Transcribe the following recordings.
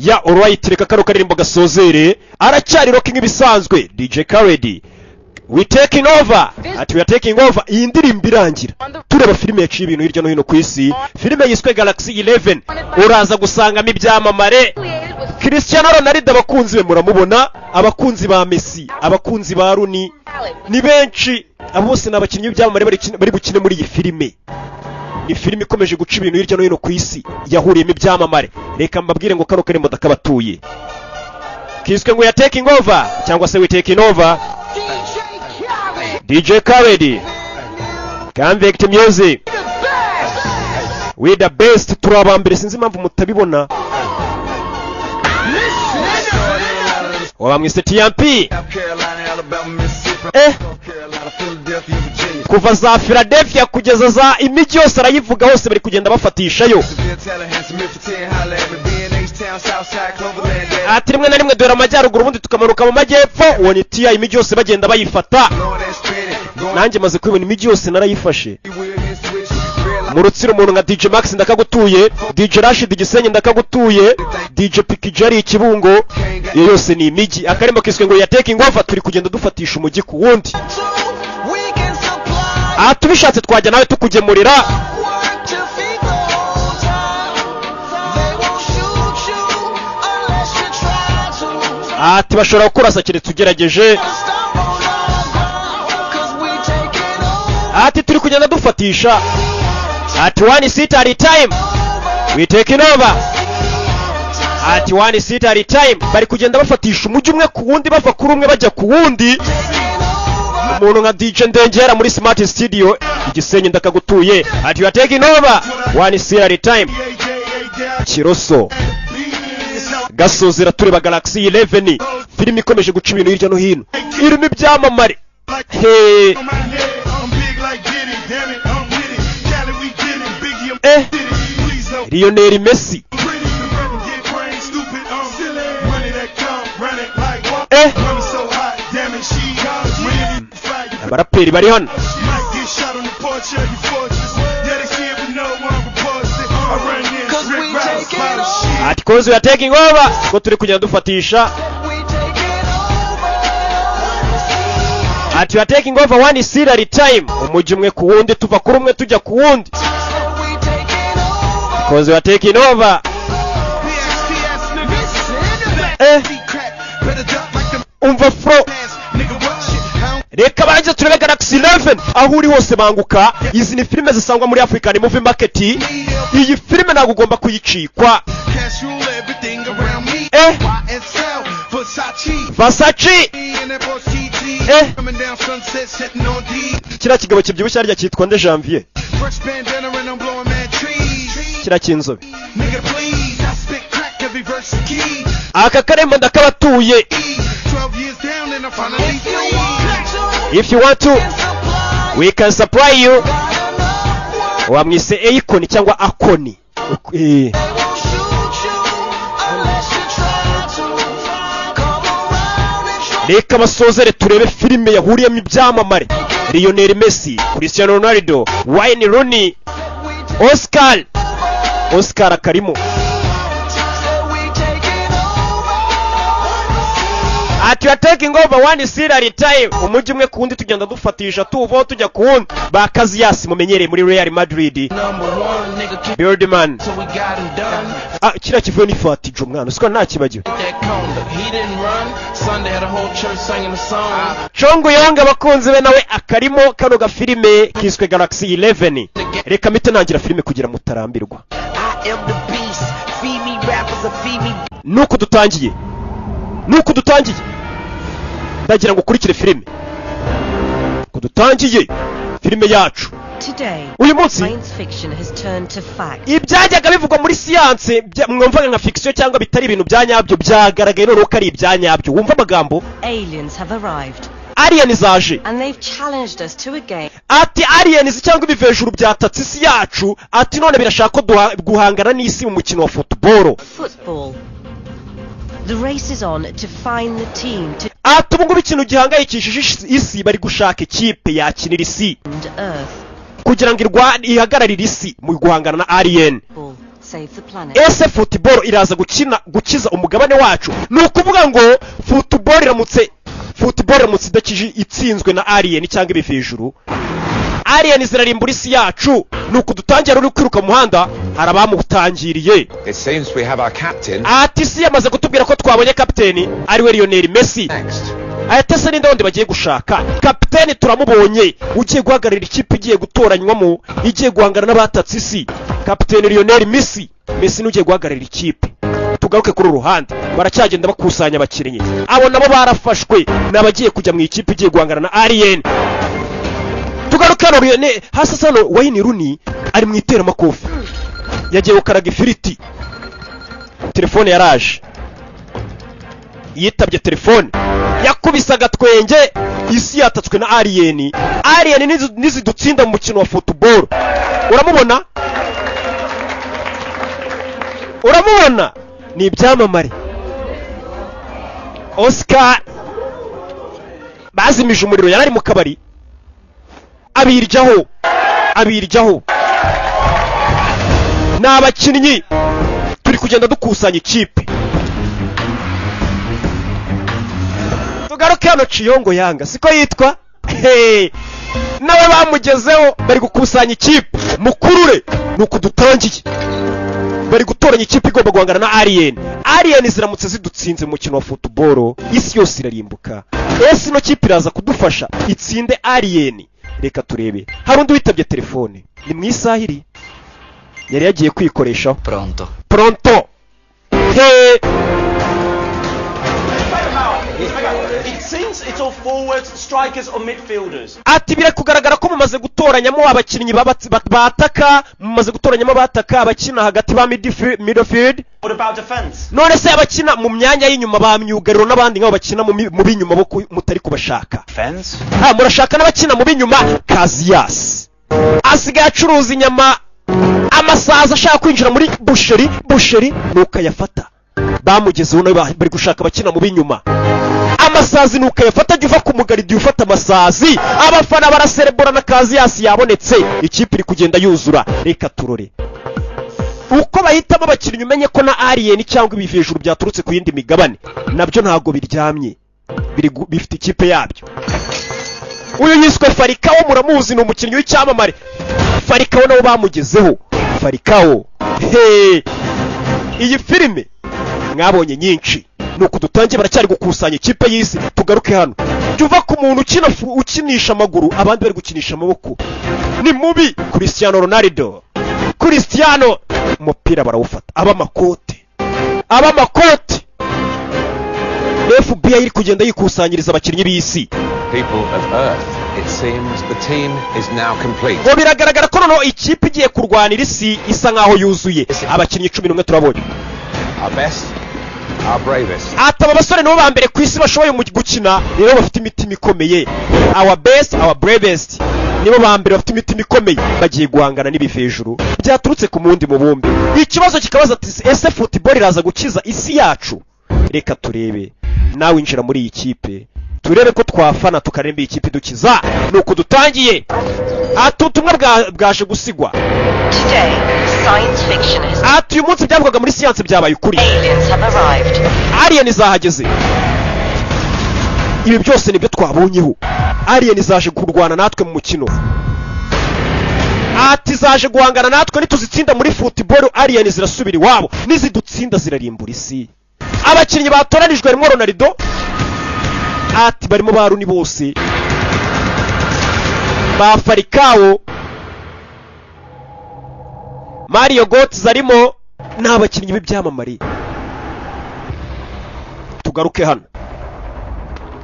Ya, alright, reka kano karirimbo gasozere. Aracyari Rocky nk'ibisanzwe, DJ Khaled, "We taking over." Ati "We are taking over." Iyi ndirimbo irangira tureba filime yaciye ibintu hirya no hino ku isi, filime yiswe Galaxy 11. Uraza gusangamo ibyamamare: Cristiano Ronaldo, abakunzi be muramubona, abakunzi ba Messi, abakunzi ba Rooney ni benshi. Abo bose ni abakinnyi b'ibyamamare bari bukine muri iyi filime. Ni filime ikomeje guca ibintu hirya no hino ku isi, yahuriyemo ibyamamare. Reka mbabwire ngo kano karimo ndakabatuye, kiswe ngo ya "Taking Over" cyangwa se "We Taking Over". DJ Khaled, Convict Music, "We the best", turi abambere. Sinzi impamvu mutabibona. Wabamwise TMP. South Carolina, Alabama, Mississippi, North Carolina, Philadelphia, Virginia. Kuva za Philadelphia kugeza za imijyi yose arayivuga, hose bari kugenda bafatishayo. Seville, Tallahassee, Memphis, 10, holla at me. B&H Town, Southside, Cloverland, Daddy. Ati rimwe na rimwe dore amajyaruguru, ubundi tukamanuka mu majyepfo. Uwo ni Tiya. Imijyi yose bagenda bayifata. Blowing that spinning. Going Nanjye maze kwibona, imijyi yose narayifashe. wheel hit switch. Red light. Mu Rutsiro, umuntu nka DJ Max ndakagutuye, DJ Rashid Gisenyi ndakagutuye, DJ Pikijari Ikibungo. Iyo yose ni imijyi. Akarimo kiswe ngo ya "Taking Over". Turi kugenda dufatisha umujyi ku wundi. Aha tubishatse twajya nawe tukugemurira. Work to feed the whole town. They won't shoot you unless you try to. Ati bashobora kukurasa keretse ugerageje. Stomp on our ground, 'cause we taking over. Ati turi kugenda dufatisha. Ati "One city at a time, we taking over." Ati "One city at a time." Bari kugenda bafatisha umujyi umwe ku wundi, bava kuri umwe bajya ku wundi. Umuntu nka DJ Ndengera muri Smart Studio Igisenyi ndakagutuye. Ati "You are taking over, one city at a time." Kiroso gasozera tureba Galaxy 11, filime ikomeje guca ibintu hirya no hino, irimo ibyamamare. He. On my head, I'm big like Diddy, damn it, I'm with it. Cali, we get it, Biggie, I'm city. Please no Lionel Messi. pretty, get brain stupid, I'm silly. Money that come, run it like what? Women so hot, damn it, she when you fly, you Abaraperi bari hano. might get shot on the porch of your fortress. Yeah, they see it, but no one reports it. I run this, 'Cause Rick we Ross, taking about over. shit. Ati "Cause we are taking over", ko turi kugenda dufatisha. We taking over. Ati "We are taking over, one city at a time." Umujyi umwe ku wundi, tuva kuri umwe tujya ku wundi. We taking over. "Cause we are taking over." PXTS, nigga. Crack, better duck like the Umva fro. ass, nigga, what shit? I don't Reka barangize turebe Galaxy 11. Aho uri hose banguka, izi ni filime zisangwa muri African Movie Market. Iyi filime ntabwo ugomba kuyicikwa. Cash rule everything around me. YSL, Versace. Versace. And that boy CT. Coming down Sunset, sitting on D. Kiriya kigabo kibyibushye harya cyitwa nde, Janvier? Fresh bandana and I'm blowing man trees. Kiriya cy'inzobe. Nigga, please. I spit crack every verse is key. Aka karembo ndakabatuye. 12 years down and I'm finally If you free. want to, If you want to, can supply. we can supply you. Got enough work. Wamwise Akon cyangwa Akoni. They won't shoot you unless you try to. Come around and try. Reka basozere turebe filime yahuriyemo ibyamamare: Lionel Messi, Cristiano Ronaldo, Wayne Rooney, We take Oscar, Oscar akarimo. Say we taking over. Ati "You are taking over, one city at a time." Umujyi umwe ku wundi, tugenda dufatisha, tuvaho tujya ku wundi. Ba Casillas mumenyereye muri Real Madrid. Number one, nigga, keep Birdman. till we got him done. Ah, kiriya kivuye ni Fatije umwana usiko ntakibagiwe. That conga, he didn't run. Sunday had a whole church singing a song. Congo yonga abakunzi be nawe akarimo. Kano gafilime kiswe Galaxy 11. Reka mpite nangira filime kugira mutarambirwa. I am the beast. Feed me rappers or feed me Nuko dutangiye, nuko dutangiye, ndagira ngo ukurikire filime uko dutangiye filime yacu. Today, Uyu munsi, science fiction has turned to fact. ibyajyaga bivugwa muri siyanse mwumvaga nka fiction cyangwa bitari ibintu bya nyabyo, byagaragaye noneho ko ari ibya nyabyo. Wumva amagambo. Aliens have arrived, Alien zaje. and they've challenged us to a game Ati aliens cyangwa ibivejuru byatatse isi yacu. Ati none birashaka ko guhangana n'isi mu mukino wa football. Football. The race is on to find the team to Ati ubu ngubu ikintu gihangayikishije isi, bari gushaka ikipe yakinira isi end Earth. kugira ngo ihagararire isi mu guhangana na alien. Ball. save the planet? Ese football iraza gukina gukiza umugabane wacu? Ni ukuvuga ngo football iramutse idakije, itsinzwe na alien cyangwa ibivejuru, alien zirarimbura isi yacu. Ni uku dutangira. Uri kwiruka mu muhanda, hari abamutangiriye. It seems we have our captain. Ati isi yamaze kutubwira ko twabonye kapiteni, ariwe Lionel Messi. Next. Ati ese ninde wundi bagiye gushaka? Kapiteni turamubonye, ugiye guhagararira ikipe igiye gutoranywamo, igiye guhangana n'abatatse isi. Kapiteni Lionel Messi, Messi niwe ugiye guhagararira ikipe. Tugaruke kuri uru ruhande, baracyagenda bakusanya abakinnyi. Abo nabo barafashwe, ni abagiye kujya mu ikipe igiye guhangana na alien. Tugaruke hano, Lionel hasi hano, Wayne Rooney ari mu iteramakofi, yagiye gukaraga ifiriti. Telefone yaraje, yitabye telefone, yakubise agatwenge. Isi yatatswe na alien. Alien nizidutsinda mu mukino wa football. Uramubona, uramubona, ni ibyamamare. Oscar bazimije umuriro, yari ari mu kabari, abiryaho, abiryaho. Ni abakinnyi, turi kugenda dukusanya ikipe. Tugaruke hano, Ciyongo Yanga siko yitwa. Hey! Nawe bamugezeho, bari gukusanya ikipe. Mukurure, ni uku dutangiye. Bari gutoranya ikipe igomba guhangana na alien. Alien ziramutse zidutsinze mu mukino wa football, isi yose irarimbuka. Ese ino kipe iraza kudufasha itsinde alien? Reka turebe. Hari undi witabye telefone, ni mu isaha iri yari yagiye kwikoreshaho. Pronto. Pronto he. It seems it's all forwards, strikers, or midfielders. Ati biri kugaragara ko mumaze gutoranyamo abakinnyi bataka, mumaze gutoranyamo abataka, abakina hagati ba midfield. What about defence? None se abakina mu myanya y'inyuma, ba myugariro n'abandi nk'abo bakina mu b'inyuma bo mutari kubashaka? Defence? Ha, murashaka n'abakina mu b'inyuma. Casillas asigaye acuruza inyama, amasaza ashaka kwinjira muri boucherie. Boucherie nuko ayafata. Bamugezeho nawe, bari gushaka abakina mu b'inyuma. Amasazi nuko ayafata, ajya uva ku mugaridi ufata amasazi. Abafana baraserebura na Casillas yabonetse. Ikipe iri kugenda yuzura. Reka turore uko bahitamo abakinnyi. Umenye ko na alien cyangwa ibivejuru byaturutse ku yindi migabane nabyo ntabwo biryamye, bifite ikipe yabyo. Uyu yiswe Falcao, muramuzi, ni umukinnyi w'icyamamare. Falcao nabo bamugezeho. Falcao he, iyi filime mwabonye nyinshi. Ni uku dutangiye, baracyari gukusanya ikipe y'isi. Tugaruke hano, jya uva ku muntu ukina ukinisha amaguru, abandi bari gukinisha amaboko. Ni mubi Cristiano Ronaldo. Cristiano umupira barawufata, ab'amakote, ab'amakote. FBI iri kugenda yikusanyiriza abakinnyi b'isi. People of Earth, it seems the team is now complete. Ngo biragaragara ko noneho ikipe igiye kurwanira isi isa nkaho yuzuye. Abakinnyi 11 turabonye. Our best, our bravest. Ati aba basore nibo ba mbere ku isi bashoboye mu gukina, nibo bafite imitima ikomeye. Our best, our bravest, nibo ba mbere bafite imitima ikomeye, bagiye guhangana n'ibivejuru byaturutse ku mundi mubumbe. Ikibazo kikabaza ati ese football iraza gukiza isi yacu? Reka turebe. Nawe injira muri iyi kipe, turebe ko twafana, tukaremba iyi kipe idukiza. Ni uku dutangiye. Ati ubutumwa bwaje gusigwa. Today, science fiction has Ati uyu munsi byavugwaga muri siyansi byabaye ukuri. Aliens have arrived. Alien zahageze. Ibi byose nibyo twabonyeho. Alien zaje kurwana natwe mu mukino. Ati zaje guhangana natwe, nituzitsinda muri football alien zirasubira iwabo, nizidutsinda zirarimbura isi. Abakinnyi batoranijwe harimo Ronaldo, ati barimo ba Rooney bose, ba Falcao, Mario Götze arimo, ni abakinnyi b'ibyamamare. Tugaruke hano,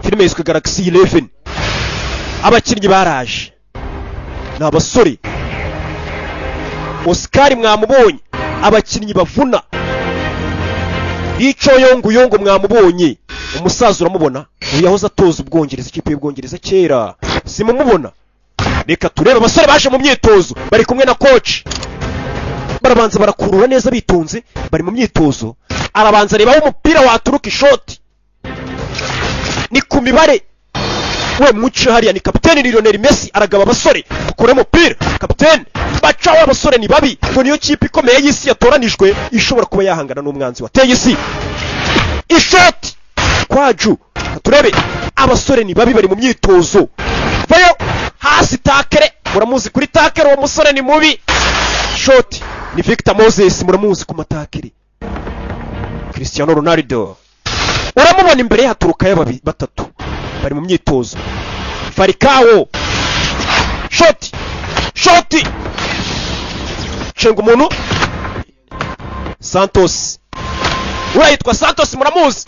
filime yiswe Galaxy 11. Abakinnyi baraje, ni abasore. Oscar mwamubonye, abakinnyi bavuna Ico Yongu Yongo mwamubonye. Umusaza uramubona, uyu yahoze atoza Ubwongereza, ikipe y'Ubwongereza kera, simumubona. Reka turebe abasore baje mu myitozo, bari kumwe na coach. Barabanza barakurura neza bitonze, bari mu myitozo. Arabanza areba aho umupira waturuka, ishoti ni ku mibare. We muce hariya. Ni kapiteni Lionel Messi, aragaba abasore, ukure umupira kapiteni, bacaho. Abasore ni babi, ngo niyo kipe ikomeye y'isi yatoranijwe ishobora kuba yahangana n'umwanzi wateye isi. Ishoti kwaju, turebe. Abasore ni babi, bari mu myitozo. Vayo hasi, tackle. Muramuzi kuri tackle, uwo musore ni mubi. Shoti ni Victor Moses, muramuzi ku matackle. Cristiano Ronaldo uramubona imbere ye, haturukayo babiri batatu, bari mu myitozo. Falcao, shoti, shoti, cenga umuntu. Santos, uriya yitwa Santos, muramuzi.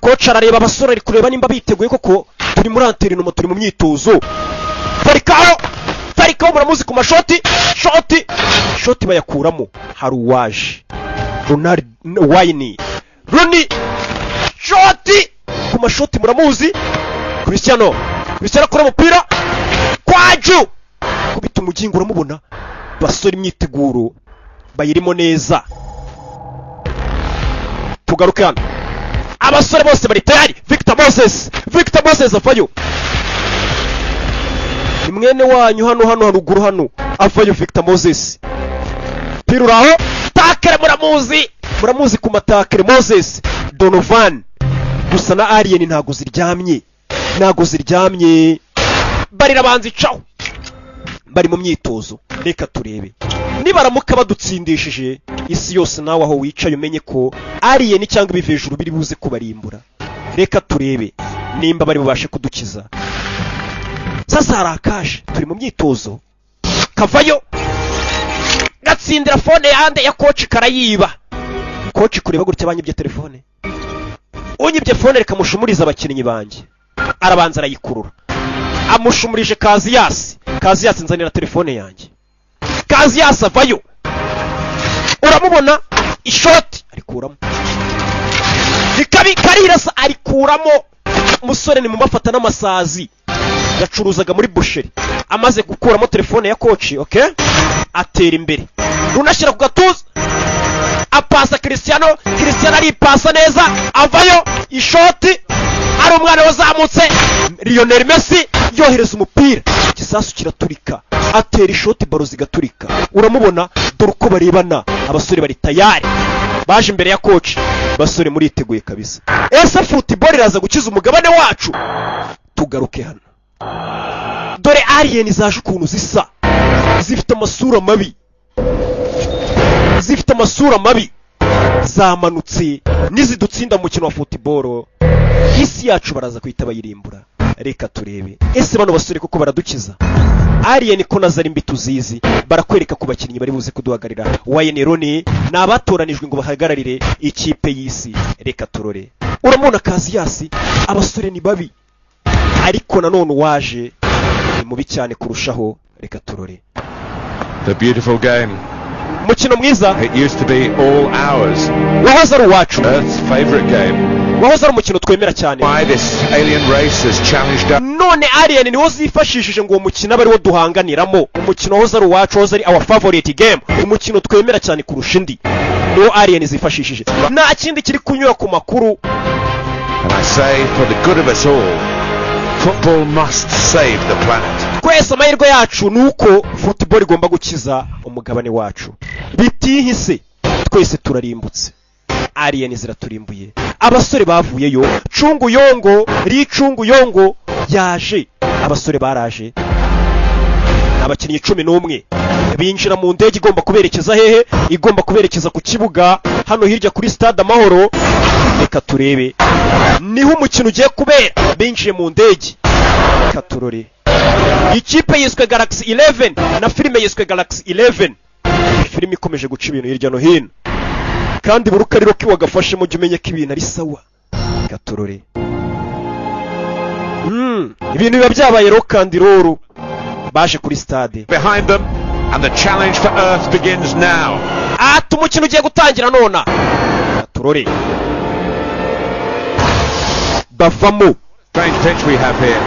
Coach arareba abasore, ari kureba nimba biteguye koko. Turi muri entraînement, turi mu myitozo. Falcao, Falcao muramuzi ku mashoti. Shoti, shoti, bayakuramo. Hari uwaje, Ronald Wayne Rooney, shoti ku mashoti, muramuzi. Cristiano, Cristiano akora umupira kwaju, kubita umugingo, uramubona. Basore imyiteguro bayirimo neza. Tugaruke hano, abasore bose bari tayari. Victor Moses, Victor Moses avayo, ni mwene wanyu hano, hano haruguru hano avayo. Victor Moses, pira uraho, tackle, muramuzi, muramuzi ku matackle. Moses Donovan gusa na alien ntago ziryamye, ntago ziryamye, barira banza icaho, bari mu myitozo. Reka turebe nibaramuka badutsindishije isi yose. Nawe aho wicaye umenye ko alien cyangwa ibivejuru biri buze kubarimbura. Reka turebe nimba bari bubashe kudukiza. Sasa hari akaje, turi mu myitozo, kavayo gatsindira phone yande ya coach, karayiba. Coach kureba gutya, banyibye telefone, unyibye phone reka mushumurize abakinnyi banjye. Arabanza arayikurura, amushumurije Casillas. Casillas, nzanira telefone yanjye. Casillas avayo, uramubona, ishoti arikuramo, rikabi karirasa, arikuramo. Umusore ni mubafata n'amasazi, yacuruzaga muri boucherie. Amaze gukuramo telefone ya coach, okay, atera imbere, runashyira ku gatuza, apasa Cristiano. Cristiano aripasa neza, avayo, ishoti. Ari umwana wazamutse Lionel Messi, yohereza umupira, igisasu kiraturika. Atera ishoti, baro zigaturika, uramubona. Dore uko barebana, abasore bari tayari, baje imbere ya coach. Basore, muriteguye kabisa? Ese football iraza gukiza umugabane wacu? Tugaruke hano, dore alien zaje ukuntu zisa, zifite amasura mabi, zifite amasura mabi, zamanutse. Nizidutsinda mu mukino wa football, isi yacu baraza kuhita bayirimbura. Reka turebe, ese bano basore koko baradukiza alien ko nazo ari mbi tuzizi? Barakwereka ku bakinnyi bari buze kuduhagararira. Wayne Rooney ni abatoranijwe ngo bahagararire ikipe y'isi. Reka turore, uramubona Casillas. Abasore ni babi, ariko nanone uwaje ni mubi cyane kurushaho. Reka turore. The beautiful game. Umukino mwiza. It used to be all ours. Wahoze ari uwacu. Earth's favorite game. Wahoze ari umukino twemera cyane. Why this alien race has challenged us. None alien niwo zifashishije ngo uwo mukino abe ariwo duhanganiramo. Umukino wahoze ari uwacu, wahoze ari our favorite game, umukino twemera cyane kurusha indi, niwo alien zifashishije. Nta kindi kiri kunyura ku makuru. And I say, for the good of us all, football must save the planet. Twese amahirwe yacu ni uko football igomba gukiza umugabane wacu. Bitihise twese turarimbutse, alien ziraturimbuye. Abasore bavuyeyo, cunguyongo ricunguyongo yaje. Abasore baraje, ni abakinnyi 11, binjira mu ndege igomba kuberekeza hehe? Igomba kuberekeza ku kibuga hano hirya kuri Stade Amahoro. Reka turebe, niho umukino ugiye kubera. Binjiye mu ndege, reka turore. Ikipe yiswe Galaxy 11 na filime yiswe Galaxy 11, filime ikomeje guca ibintu hirya no hino, kandi buri uko ari Rocky wagafashemo jya umenye ko ibintu ari sawa. Reka turore. Ibintu biba byabaye rock and roll. Baje kuri stade. Behind them, and the challenge for Earth begins now. Ati umukino ugiye gutangira nona. Reka turore, bavamo. Strange pitch we have here.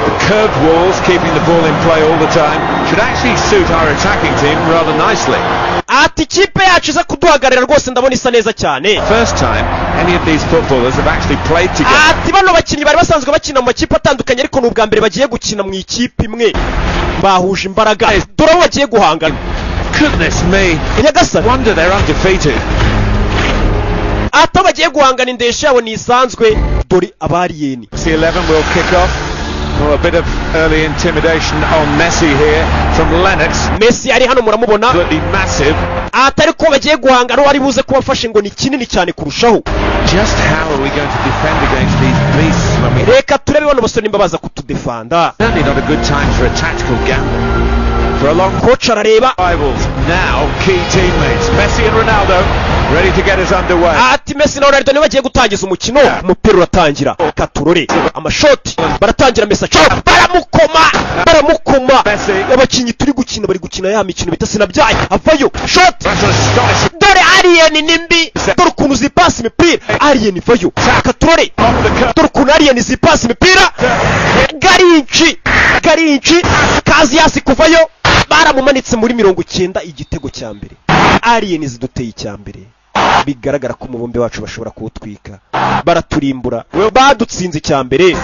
The curved walls keeping the ball in play all the time should actually suit our attacking team rather nicely. Ati ikipe yacu iza kuduhagararira rwose, ndabona isa neza cyane. First time any of these footballers have actually played together. Ati bano bakinnyi bari basanzwe bakina mu makipe atandukanye, ariko ni ubwa mbere bagiye gukina mu ikipe imwe, bahuje imbaraga. Dore abo bagiye guhangana. Goodness me. Nyagasani. Wonder they're undefeated. Ati abo bagiye guhangana, indeshyo yabo ntisanzwe. Dore aba alien. C11 will kick off. Well, a bit of early intimidation on Messi here from Lennox. Messi ari hano, muramubona. Absolutely massive. Ati ariko bagiye guhangana, uwo ari buze kubafashe ngo ni kinini cyane kurushaho. Just how are we going to defend against these beasts when we Reka turebe bano basore nimba baza kutudefanda. Certainly not a good time for a tactical gamble. For a long Coach arareba. rivals, now key teammates. Messi and Ronaldo ready to get us underway. Ati Messi na Ronaldo nibo bagiye gutangiza umukino. Umupira uratangira, katurore amashoti baratangira. Messi acaho, baramukoma, baramukoma. Messi. Abakinnyi turi gukina bari gukina ya mikino bita sinabyaye. Avayo, shoti. That's an astonishing Dore alien ni mbi, dore ukuntu zipasa imipira. Alien ivayo, katurore. Off the cup. Dore ukuntu alien zipasa imipira. Garinci, garinci, Casillas kuvayo, baramumanitse muri 90. Igitego cya mbere, alien ziduteye icya mbere. Bigaragara ko umubumbe wacu bashobora kuwutwika, baraturimbura. Badutsinze icya mbere.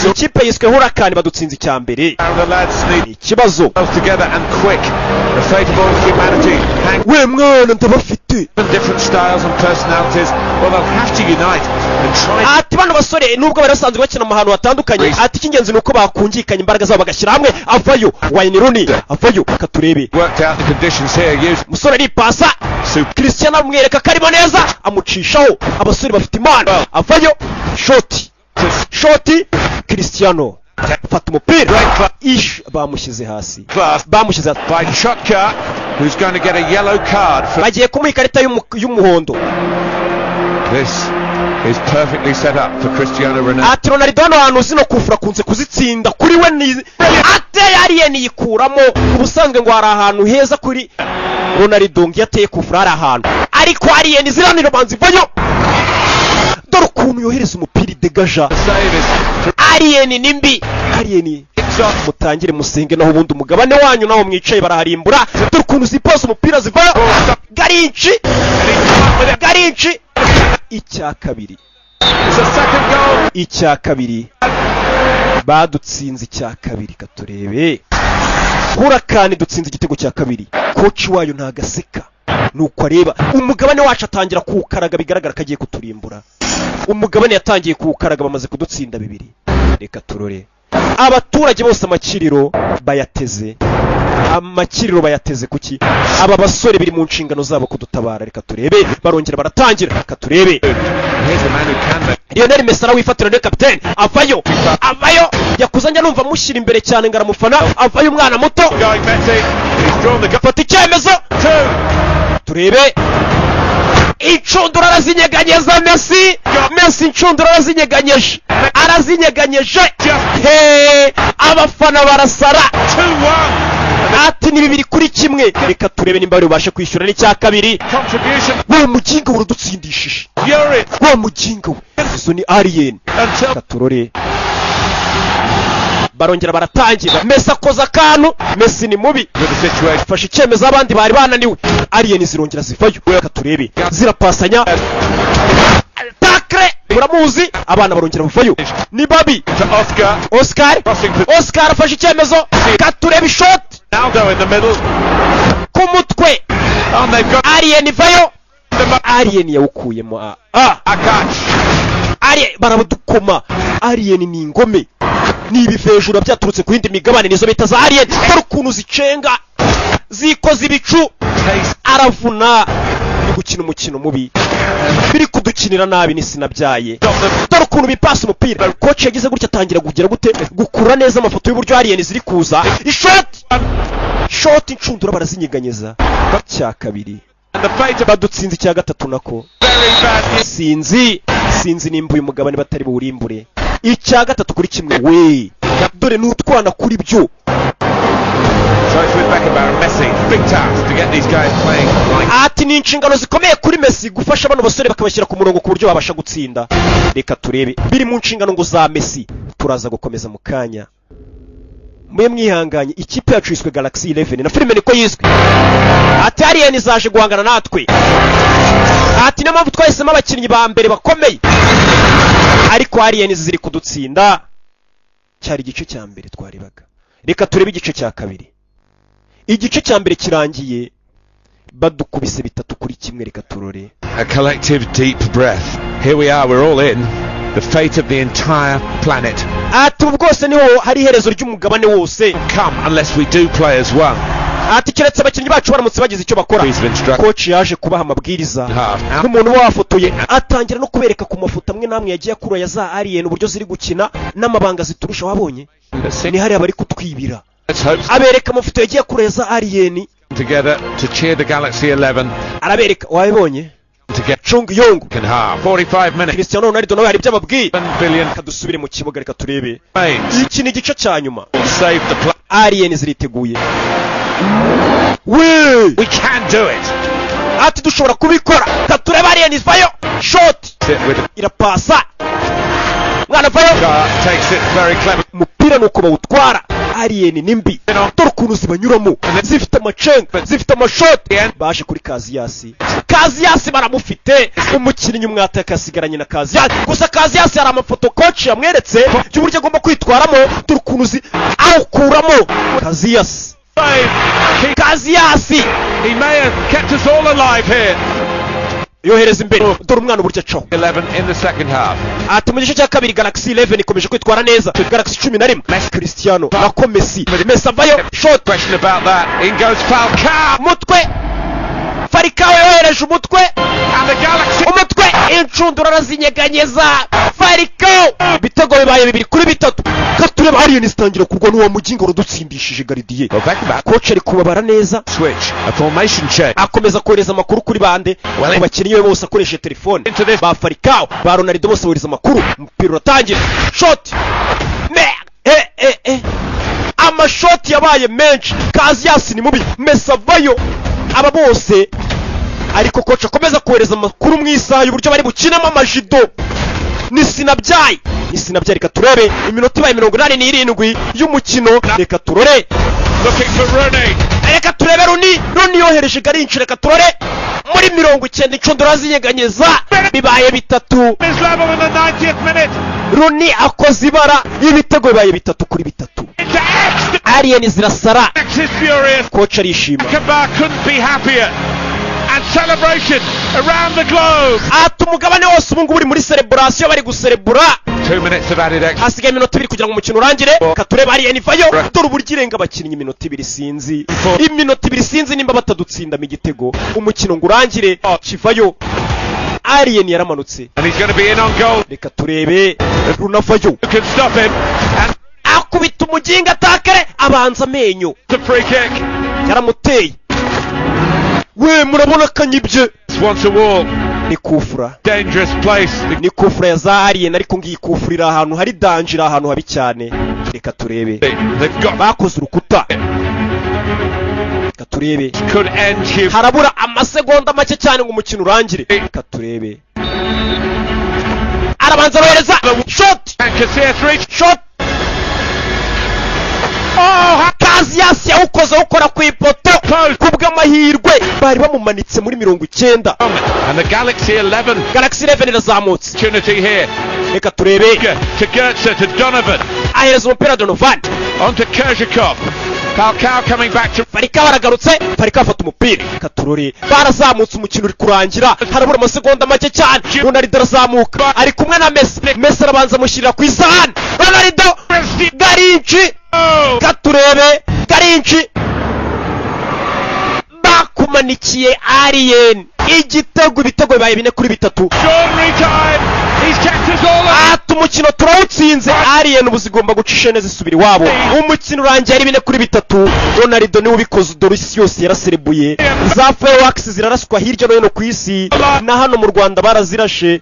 Ikipe yiswe Huracan, badutsinze icya mbere. Now the lads need Ikibazo. together and quick. The fate of all humanity hangs We mwana, ndabafite. on different styles and personalities. Well, they'll have to unite and try Ati bano basore, nubwo bari basanzwe bakina mu hantu hatandukanye, ati icy'ingenzi ni uko bakungikanya imbaraga zabo bagashyira hamwe. Avayo, Wayne Rooney avayo, katurebe. Worked out the conditions here. Use Umusore aripasa. Super. Cristiano amwereka ko arimo neza, amucishaho. Abasore bafite impano. Avayo, shoti, shoti. Cristiano fata umupira, ish, bamushyize hasi. Class Bamushyize hasi. by Chutka, who's going to get a yellow card for Bagiye kumuha ikarita y'umuhondo. This is perfectly set up for Cristiano Ronaldo. Ati Ronaldo hano hantu zino kufura akunze kuzitsinda. Kuri we ni ateye alien yikuramo. Ubusanzwe ngo hari ahantu heza kuri Ronaldo, ngo iyo ateye kufura hari ahantu, ariko alien ziranira banza ivayo. Dore ukuntu yohereza umupira, idegaja. Save is Alien ni mbi, alien. Mutangire musenge, naho ubundi umugabane wanyu naho mwicaye baraharimbura. Dore ukuntu zipasa umupira, zivayo. Garinci, garinci, icya kabiri. It's a second goal. Icya kabiri, badutsinze icya kabiri. Katurebe, Huracan dutsinze igitego cya kabiri. Coach wayo ntagaseka, nuko areba umugabane wacu atangira kuwukaraga. Bigaragara ko agiye kuturimbura umugabane, yatangiye kuwukaraga. Bamaze kudutsinda bibiri. Reka turore abaturage bose, amakiriro bayateze, amakiriro bayateze kuki? Aba basore biri mu nshingano zabo kudutabara. Reka turebe, barongera baratangira. Reka turebe. Here's a man who can make Lionel Messi arawifatira, niwe kapiteni. Avayo, avayo. Yakuze njya numva mushyira imbere cyane ngo aramufana. Avayo, umwana muto. Going Messi. He's drawn the goal. Fata icyemezo. Two. Turebe, inshundura arazinyeganyeza Messi. Messi inshundura arazinyeganyeje, arazinyeganyeje. He, abafana barasara. 2-1. Ati ni 2-1. Reka turebe nimba bari bubashe kwishyura n'icya kabiri. Contribution. Wa muginga we, uradutsindishije. Fury. Wa muginga we, izo ni alien. Until Reka turore, barongera baratangira. Messi akoze akantu. Messi ni mubi. With the situation. Fashe icyemezo abandi bari bananiwe. Alien zirongera zivayo. Reka turebe, zirapasanya, tackle, muramuzi. Abana barongera bavayo, ni babi. To Oscar. Oscar. Crossing for Oscar afashe icyemezo. Katurebe ishoti. Ronaldo in the middle. Ku mutwe. And they've got Alien ivayo. the Alien yawukuyemo a a Akash. Alien barabudukoma. Alien ni ingome, ni ibivejura byaturutse ku yindi migabane, nizo bita za alien. Dore ukuntu zicenga, zikoze ibicu. Taste. Aravuna, biri gukina umukino mubi, biri kudukinira nabi, ni sinabyaye. Stop them. Dore ukuntu bipasa umupira. Coach yagize gutya, atangira kugira gute, gukura neza amafoto y'uburyo alien ziri kuza. Ishoti, shoti, inshundura barazinyeganyeza. Cya kabiri. And the fate of Badutsinze icya gatatu nako. Very bad news. Sinzi, sinzi nimba uyu mugabane batari buwurimbure. Icya 3-1 we. Dore ni utwana kuri byo. So it's with Beckenbauer and Messi. Big task to get these guys playing like Ati ni inshingano zikomeye kuri Messi gufasha bano basore bakabashyira ku murongo ku buryo babasha gutsinda. Reka turebe, biri mu nshingano ngo za Messi. Turaza gukomeza mu kanya. Mube mwihanganye, ikipe yacu yiswe Galaxy 11, na filime niko yiswe. Ati alien zaje guhangana natwe. Ati niyo mpamvu twahisemo abakinnyi ba mbere bakomeye, ariko alien ziri kudutsinda. Cyari igice cya mbere twarebaga, reka turebe igice cya kabiri. Igice cya mbere kirangiye badukubise 3-1. Reka turore. A collective deep breath. Here we are, we're all in. The fate of the entire planet. Ati ubu bwose niho hari iherezo ry'umugabane wose. Come unless we do play as one. Ati keretse abakinnyi bacu baramutse bagize icyo bakora. Piece of instruction. Coach yaje kubaha amabwiriza Half. nk'umuntu uba wafotoye, atangira no kubereka ku mafoto amwe n'amwe yagiye akura ya za alien, uburyo ziri gukina n'amabanga ziturusha. Wabonye ni hariya bari kutwibira. Let's hope Abereka amafoto yagiye akura ya za alien. together to cheer the Galaxy 11 Arabereka, wabibonye? to get Chung Yong. second half. 45 minutes. Cristiano Ronaldo nawe hari ibyo ababwiye. 7 billion Reka dusubire mu kibuga, reka turebe. remains. Iki ni igice cya nyuma. Save the play. Alien ziriteguye we. We can do it. Ati dushobora kubikora. Reka turebe, alien vayo, shot. Sit with the Irapasa, mwana vayo. car takes it very clever. Umupira ni uko bawutwara. Alien ni mbi, dore ukuntu zibanyuramo, zifite amacenga, zifite amashoti. Baje kuri Casillas, Casillas baramufite. Umukinnyi umwataka asigaranye na Casillas gusa. Casillas hari amafoto coach yamweretse y'uburyo agomba kwitwaramo. Dore ukuntu zi awukuramo Casillas. Save. Casillas. He may have kept us all alive here. Yohereza imbere, dore umwana uburyo acaho. 11 in the second half. Ati mu gice cya kabiri Galaxy 11 ikomeje kwitwara neza. Galaxy 11, Cristiano nako Messi, Messi avayo, shot. Question about that. In goes Falcao. Umutwe, Falcao yohereje umutwe. And the Galaxy. Umutwe, inshundura arazinyeganyeza Falcao. Ibitego bibaye 2-3. Katureba, alien zitangira kurwa n'uwo mugingo urudutsindishije gardien. Well, Beckenbauer. Coach ari kubabara neza. Switch. A formation change. Akomeza kohereza amakuru kuri bande, ku bakinnyi be bose, akoresheje telefone. Into this. Ba Falcao, ba Ronaldo, bose bohereza amakuru. Umupira uratangira, shot, me eh eh eh, amashoti yabaye menshi. Casillas ni mubi, Messi avayo, aba bose. Ariko coach akomeza kohereza amakuru mu isaha y'uburyo bari bukinamo amajido. Ni sinabyaye, ni sinabyaye. Reka turebe, iminota ibaye 87 y'umukino. Reka turore. Looking for Rooney. Reka turebe, Rooney, Rooney yohereje Garinci. Reka turore muri 90, inshundura zinyeganyeza, bibaye 3. Is level in the 90th minute. Rooney akoze ibara, ibitego bibaye 3-3. Into X. Alien zirasara. X is furious. Coach arishima. Beckenbauer couldn't be happier. And celebration around the globe. Ati umugabane wose ubu ngubu uri muri celebration, bari guserebura. 2 minutes of added extra. Hasigaye iminota 2 kugira ngo umukino urangire. Reka turebe, alien ivayo, dore uburyo irenga abakinnyi. Iminota 2, sinzi, iminota 2, sinzi nimba batadutsindamo igitego umukino ngo urangire. Kivayo, alien yaramanutse. And he's going to be in on goal. Reka turebe, runavayo. Who can stop him? And Akubita umuginga atakare, abanza amenyo. it's a free kick. Yaramuteye we, murabona akanyibye. Wants a wall. Ni kufura. Dangerous place. Ni kufura ya za alien, ariko ngiyi kufura iri ahantu hari danger, iri ahantu habi cyane. Reka turebe. They've got Bakoze urukuta. Reka turebe. Could end here. Harabura amasegonda make cyane ngo umukino urangire. Reka turebe, arabanza arohereza shot. And Casillas reach. Shot. Oh, Casillas yawukoze awukora ku ipoto. Ku bw'amahirwe bari bamumanitse muri 90. And the Galaxy 11 Galaxy 11 irazamutse. Opportunity here. Reka turebe. To Goetze, to Donovan. Ahereza umupira Donovan. On to Kerzhakov. Falcao coming back to Falcao aragarutse, Falcao afata umupira. Reka turore, barazamutse, umukino uri kurangira, harabura amasegonda make cyane. Ronaldo arazamuka, ari kumwe na Messi. Messi arabanza amushyirira ku isahani Ronaldo, Garinci. Oh! Katurebe, Garinci, bakumanikiye alien igitego. Ibitego bibaye 4-3. Extraordinary time. He's kept us all alive. Ati umukino turawutsinze, alien ubu zigomba guca ishene zisubira iwabo. Umukino urangiye ari 4-3. Ronaldo niwe ubikoze. Dore isi yose yaraserebuye, za fireworks ziraraswa hirya no hino ku isi, na hano mu Rwanda barazirashe.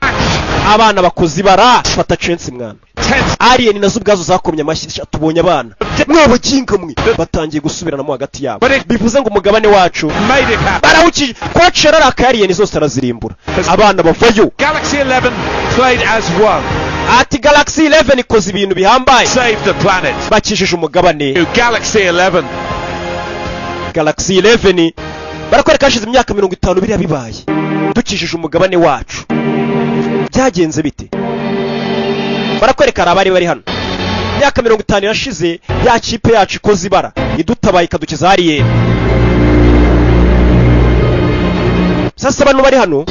Abana bakoze ibara, fata chance mwana. Tense. Alien nazo ubwazo zakomye amashyi. Sha, tubonye abana mwabaginga mwe. Batangiye gusubiranamo hagati yabo, bivuze ngo umugabane wacu Made it happen. barawukije. Coach yararakaye, alien zose arazirimbura, abana bavayo. Galaxy 11 played as one. Ati Galaxy 11 ikoze ibintu bihambaye. Save the planet. Bakijije umugabane. Galaxy 11. Galaxy 11, barakwereka hashize imyaka 50 biriya bibaye, dukijije umugabane wacu. Byagenze bite? Barakwereka hari abari bari hano, imyaka 50 irashize, ya kipe yacu ikoze ibara, idutabaye ikadukiza alien. Sasa bano bari hano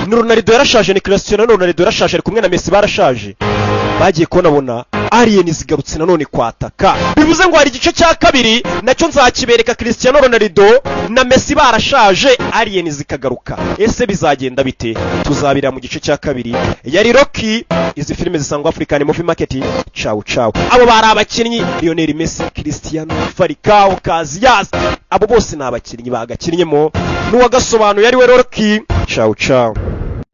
ni Ronaldo yarashaje, ni Cristiano Ronaldo yarashaje, ari kumwe na Messi, barashaje. Bagiye kubonabona alien zigarutse nanone kwataka. Bivuze ngo hari igice cya kabiri, nacyo nzakibereka, Cristiano Ronaldo na Messi barashaje, alien zikagaruka. Ese bizagenda bite? Tuzabira mu gice cya kabiri. Yari Rocky. Izi filime zisangwa African Movie Market. Ciao ciao. Abo bari abakinnyi: Lionel Messi, Cristiano, Falcao, Casillas, abo bose ni abakinnyi bagakinnyemo, n'uwagasobanuye ari we Rocky. Ciao ciao.